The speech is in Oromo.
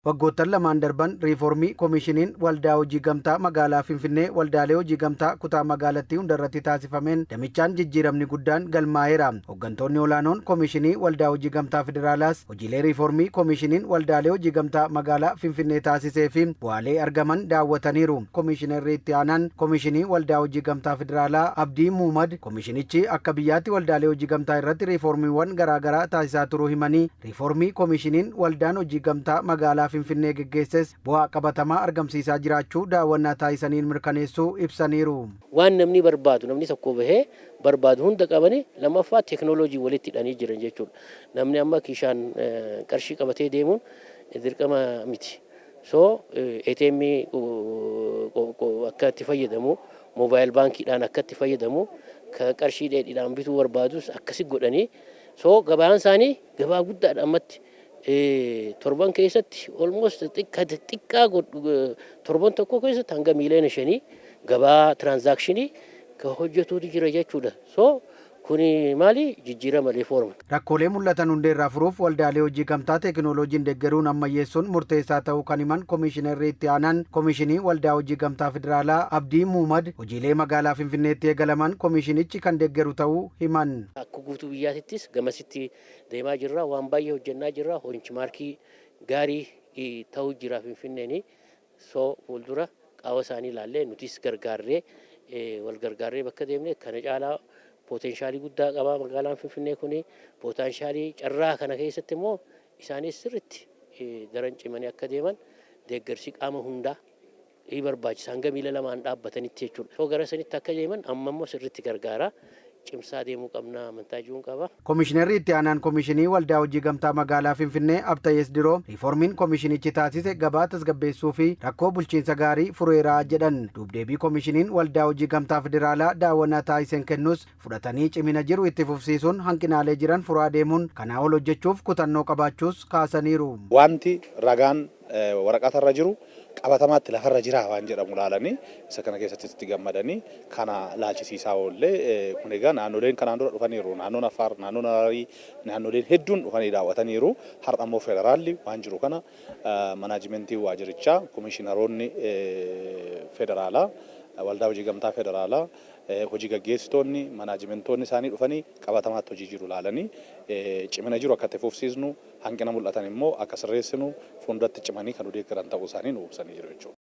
Waggoottan lamaan darban riifoormii Koomishiniin Waldaa Hojii Gamtaa Magaalaa Finfinnee waldaalee hojii gamtaa kutaa magaalattii hundarratti taasifameen damichaan jijjiiramni guddaan galmaa'eera. Hooggantoonni olaanoon Koomishinii Waldaa Hojii Gamtaa Federaalaas hojiilee riifoormii Koomishiniin Waldaalee Hojii Gamtaa Magaalaa Finfinnee taasisee fi bu'aalee argaman daawwataniiru. Koomishinarri itti aanaan Koomishinii Waldaa Hojii Gamtaa Federaalaa Abdii Muumad koomishinichi akka biyyaatti waldaalee hojii gamtaa irratti riifoormiiwwan garaagaraa taasisaa turuu himanii, riifoormii koomishiniin waldaan hojii gamtaa magaalaa Finfinnee geggeesses bu'aa qabatamaa argamsiisaa jiraachuu daawwannaa taasisaniin mirkaneessuu ibsaniiru. Waan namni barbaadu, namni tokko bahee barbaadu hunda qabanii, lammaffaa teeknooloojii walitti hidhanii jiran jechuudha. Namni amma kiishaan qarshii qabatee deemuun dirqama miti. So ATM akka itti fayyadamu, mobile baankiidhaan akka itti fayyadamu, qarshii dheedhiidhaan bituu barbaadus akkasi godhanii, so gabaan isaanii gabaa guddaadha. Ammatti torban keessatti, almost xiqqaa torban tokko keessatti hanga miiliyoona 5 gabaa transaction ka hojjetuutu jira jechuudha. So kuni maali? Jijjiirama, reform. Rakkoolee mul'atan hundeerraa furuuf waldaalee hojii gamtaa teekinooloojiin deeggaruun ammayyeessuun murteessaa ta'uu kan himan Koomishinarri itti aanaan Koomishinii Waldaa Hojii Gamtaa Federaalaa Abdii Muumad, hojiilee magaalaa Finfinneetti eegalaman koomishinichi kan deeggaru ta'uu himan. Akka guutuu biyyaatittis gamasitti deemaa jirra. Waan baay'ee hojjennaa jirra. Benchmark gaarii ta'uu jira Finfinneeni. So fuuldura qaawwa isaanii ilaallee, nutis gargaarree, wal gargaarree bakka deemne kana caalaa potential guddaa qaba magaalaan Finfinnee kuni. Potential carraa kana keessatti immoo isaanis sirritti daran cimanii akka deeman deeggarsi qaama hundaa ni barbaachisa, hanga miila lamaan dhaabbatanitti jechuudha. So gara sanitti akka deeman amma immoo sirritti gargaara. Cimsaa deemuu qabna amantaa jiruun qaba. Komishinarri itti aanaan Komishinii Waldaa Hojii Gamtaa Magaalaa Finfinnee Abtayees Diroo riiformiin komishinichi taasise gabaa tasgabbeessuu fi rakkoo bulchiinsa gaarii fureeraa jedhan. Duubdeebii Komishiniin Waldaa Hojii Gamtaa Federaalaa daawwannaa taasiseen kennus fudhatanii cimina jiru itti fufsiisuun hanqinaalee jiran furaa deemuun kanaa ol hojjechuuf kutannoo qabaachuus kaasaniiru. Wanti ragaan waraqatarra jiru qabatamaatti lafarra jira waan jedhamu laalanii, isa kana keessatti itti gammadanii kana laalchisiisaa oollee. Kun egaa naannoleen kanaan dura dhufaniiru. Naannoon Affaar, naannoon Hararii, naannoleen hedduun dhufanii daawwataniiru. Har'a immoo federaalli waan jiru kana manaajimentii waajirichaa, komishinaroonni federaalaa, Waldaa Hojii Gamtaa Federaalaa, hojii gaggeessitoonni, manaajimentoonni isaanii dhufanii qabatamaatti hojii jiru laalanii, cimina jiru akka itti fufsiisnu, hanqina mul'atan immoo akka sirreessinu fuulduratti cimanii kan nu deeggaran ta'uu isaanii nu ibsanii jiru jechuudha.